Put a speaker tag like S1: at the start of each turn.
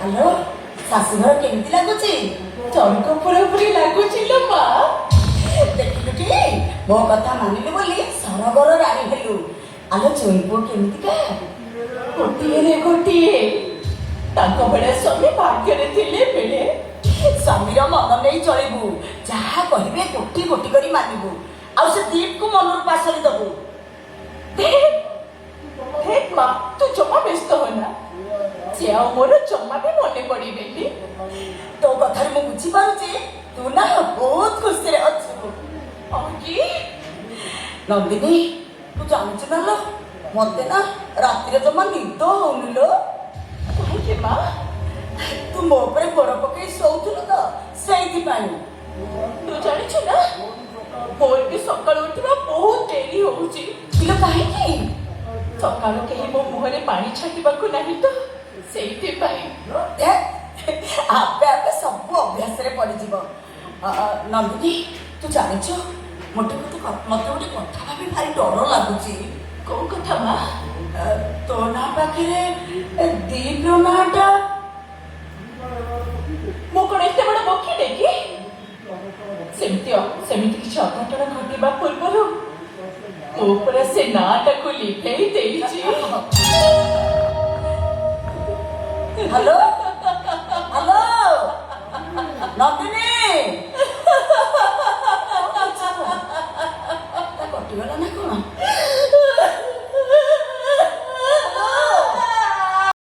S1: Hello, ଶାଶୁଘର କେମିତି ଲାଗୁଛି?
S2: ଚରକ ପୁରାପୁରି ଲାଗୁଛି ଲୋ ମା।
S1: ଦେଖିଲୁ କି, ମୋ କଥା ମାନିଲୁ ବୋଲି ସରଗର ରାଣୀ ହେଲୁ। ଆଲୋ, ଜୋଇଁ ପୁଅ କେମିତିକା?
S2: ଗୋଟିଏରେ ଗୋଟିଏ। ତାଙ୍କ ଭଳିଆ ସ୍ୱାମୀ ଭାଗ୍ୟରେ ଥିଲେ ମିଳେ।
S1: ସ୍ୱାମୀର ମନ ନେଇ ଚଳିବୁ। ଯାହା କହିବେ ଗୋଟି ଗୋଟି କରି ମାନିବୁ। ଆଉ ସେ ଦୀପକୁ ମନରୁ ପାଶୋରି ଦବୁ।
S2: ଧେତ୍ ମା, ତୁ ଜମା ବ୍ୟସ୍ତ ହୋନା। ସେ ଆଉ ମୋର ଜମା ବି ମନେ ପଡ଼ିବେନି।
S1: ତୋ କଥାରୁ ମୁଁ ବୁଝିପାରୁଛି, ତୁ ନା ବହୁତ ଖୁସିରେ ଅଛୁ।
S2: ହଁ କି?
S1: ନନ୍ଦିନୀ, ତୁ ଜାଣିଛୁ ନା ଲୋ, ମତେ ନା ରାତିରେ ଜମା ନିଦ ହଉନି ଲୋ।
S2: କାହିଁକି ମା?
S1: ତୁ ମୋ ଉପରେ ଗୋଡ଼ ପକେଇ ଶୋଉଥିଲୁ ତ, ସେଇଥିପାଇଁ।
S2: ତୁ ଜାଣିଛୁ ନା, ମୋର ବି ସକାଳୁ ଉଠିବା ବହୁତ ଡେରି ହଉଛି।
S1: କିଲୋ, କାହିଁକି?
S2: ସକାଳୁ କେହି ମୋ ମୁହଁରେ ପାଣି ଛାଟିବାକୁ ନାହିଁ ତ, ସେଇଥିପାଇଁ।
S1: ଏ, ଆପେ ଆପେ ସବୁ ଅଭ୍ୟାସରେ ପଡ଼ିଯିବ। ନନ୍ଦିନୀ, ତୁ ଜାଣିଛୁ, ମତେ ଗୋଟେ କଥା ଭାବି ଭାରି ଡର ଲାଗୁଛି।
S2: କୋଉ କଥା ମା?
S1: ତୋ ନାଁ ପାଖରେ ଦୀପର ନାଁଟା।
S2: ମୁଁ କଣ ଏତେ ବଡ ବୋକିଟେ କି? ସେମିତି କିଛି ଅଘଟଣ ଘଟିବା ପୂର୍ବରୁ ମୁଁ ପୁରା ସେ ନାଁଟାକୁ ଲିଭେଇ ଦେଇଛି।
S1: Hello, hello, Nandini.